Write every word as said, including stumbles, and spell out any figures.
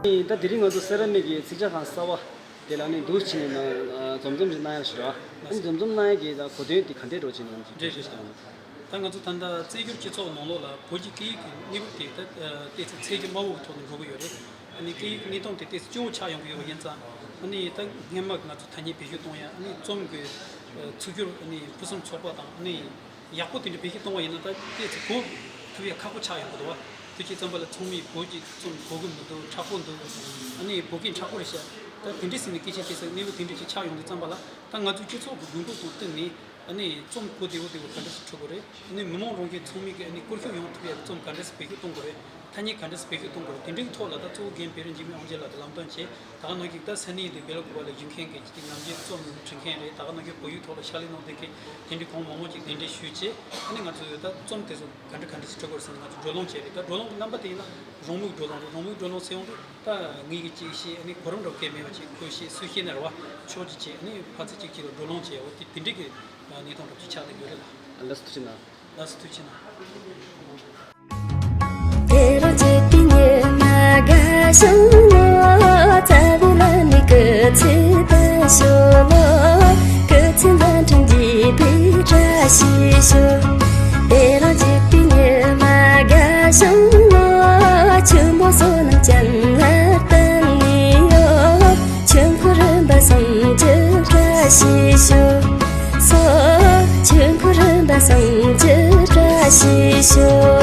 ད་དེ་རིང་ང་ཚོ་སེ་ར་མིག་གི་ཚིག་ཇ་ཁང་གསར་པ་དེ་ལ་ནི་འདུག་ཕྱིན་ནས་ན་འཛོམས་འཛོམས་ཅིག་གནང་ཡག་ཞུ་ར། ཨ་ནི་འཛོམས་འཛོམས་གནང་ཡག་གི་ད་གོ་དོན་དེ་ག་འདྲས་འགྲོ་ཅིག་ནང་ཚོ་འགྲེལ་བཤད་ཞིག་གནང་། ད་ང་ཚོ་ད་ལྟ་བཙན་བྱོལ་སྤྱི་ཚོགས་ནང་ལོགས་ལ་བོད་ཀྱི་སྐད་ཡིག་གི་གནས་བབ་དེ་ད་ཏོག་ཙམ་ཚད་གཞི་དམའ་བོ་གི་ཐོག་ནས་འགྲོ་གི་ཡོད་རེད། ཨ་ནི་སྐད་ཡིག་གི་གནས་སྟངས་དེ་ཏོག་ཙམ་སྐྱོ་བོ་ཆགས་ཡོང་གི་ཡོད་པ་ཡིན་ཙང་། ཨ་ནི་ད་སྔོན་མ་ང་ཚོ་ཐ་སྙད་བེད་སྤྱོད་གཏོང་ཡ། ཨ་ནི་རྩོམ་གྱི་ཚིག་སྦྱོར། ཨ་ནི་ཕུན་སུམ་ཚོགས་པ་དང་། ཨ་ནི་ཡག་པོ་དེ་འདྲ་བེད་སྤྱོད་གཏོང་བ་ཡིན་ན་ད་ཏོག་ཙམ་གོ་ཐུབ་ཡ་ཁག་པོ་ཆགས་ཡོང་གི་འདུག་བ། དེ་བྱས་ཙམ་པ་ལ་ཚང་མས་བོད་ཀྱི་རྩོམ་གོ་གི་མི་འདུག་མཁྲེགས་པོ་འདུག་ཨ་ནི་བོད་སྐད་མཁྲེགས་པོ་རེད་ཤག་ད་དེ་འདྲའི་ཟེར་ནས་སྐད་ཆ་བཤད་ས་གནས་བབ་དེ་འདྲ་ཅིག་ཆགས་ཡོང་དུས་ཙམ་པ་ལ། ད་ང་ཚོའི་སྤྱི་ཚོགས་ཀྱི་དགོས་མཁོ་དང་བསྟུན་ནས། ཨ་ནི་རྩོམ་གོ་བདེ་བོ་བདེ་བོ་ག་འདྲ་སེ་འཁྲིད་དགོས་རེད། ཨ་ནི་མི་མང་རང་གི་ཚང་མས་ཀྱི་ཨ་ནི་བཀོལ་སྤྱོད་ཡོང་ཐུབ་ཡ་རྩོམ་ག་འདྲ་སེ་བེད་སྤྱོད་གཏོང་དགོས་རེད། ཐ་སྙད་ག་འདྲ་སེ་བེད་སྤྱོད་གཏོང་དགོས་རེད། དེ་འདྲའི་ཐོག་ལ་ད་གཙོ་བོ་རྒན་བེ་རི་འཇིགས་མེད་དབང་རྒྱལ་ལགས་དང་ལམ་སྟོན་བྱས། ད་ག་ནང་བཞིན་ད་ས་གནས་དེ་སྦེལ་ཀོབ་ལ་བཞུགས་མཁན་གྱི་ཅིག་ནམ་རྒྱུན་རྩོམ་འབྲི་མཁན་རེད། ད་ག་ནང་བཞིན་བོད་ཡིག་ཐོག་ལ་ཕྱག་ལས་གནང་བསྡད་མཁན་དེ་འདྲའི་གང་མང་མང་ཅིག་གདན་འདྲེན་ཞུས་བྱས། ཨ་ནི་ང་ཚོས་ད་རྩོམ་དེ་ཚོ་ག་འདྲ་ག་འདྲ་སེ་འབྲི་དགོས་རེད་ཟེར་ནས་ང་ཚོ་བགྲོ་གླེང་བྱས་རེད། ད་བགྲོ་གླེང་གི་རྣམ་པ་དེ་ཡིན་ན་རང་མོས་བགྲོ་གླེང་རེད། རང་མོས་བགྲོ་གླེང་ཟེར་ཡོང་དུས་ད་ངེད་ཀྱིས་ཅིག་བཤད། ཨ་ནི་གོ་རིམ་འདྲ་བོ་གལ་མེད་པ་ཅིག་ཁོས་བཤད་སུས་བཤད་ན་རེད་བ། ཕྱོགས་གཅིག་བྱས། ཨ་ནི་ཕར་ཚུར་གཅིག་གཅིག་ལ་བགྲོ་གླེང་བྱས་ཡོད་དེ། དེ་འདྲའི་གི་གནས་སྟངས་འདྲ་བོ་ཅིག་ཆགས་བསྡད་ཡོད་རེད་ལགས། ལགས་སོ། ཐུགས་རྗེ་གནང་། ལགས་སོ། ཐུགས་རྗེ་གནང་། དེ་རུ་བྱེད་པའི་ཉི་མ་དགའ་ཞིང་ལོ། རྩ་བའི་བླ་མའི་སྐུ་ཚེ་བརྟན་ཤོག་ལོ། སྐུ་ཚེ་མཛའ་འཕྲིན་རྒྱས་པའི་བཀྲ་ཤིས་ཤོག་དེ་རུ་བྱེད་པའི་ཉི་མ་དགའ་ཞིང་ལོ། ཆུ་མོ་བསོད་ནམས་ཅན་ལ་བརྟེན་ནས་ཡོད། ཆོས་འཁོར་རིམ་པ་གསུམ་གྱི་བཀྲ་ཤིས་ཤོག་སོ། ཆོས་འཁོར་རིམ་པ་གསུམ་གྱི་བཀྲ་ཤིས་ཤོག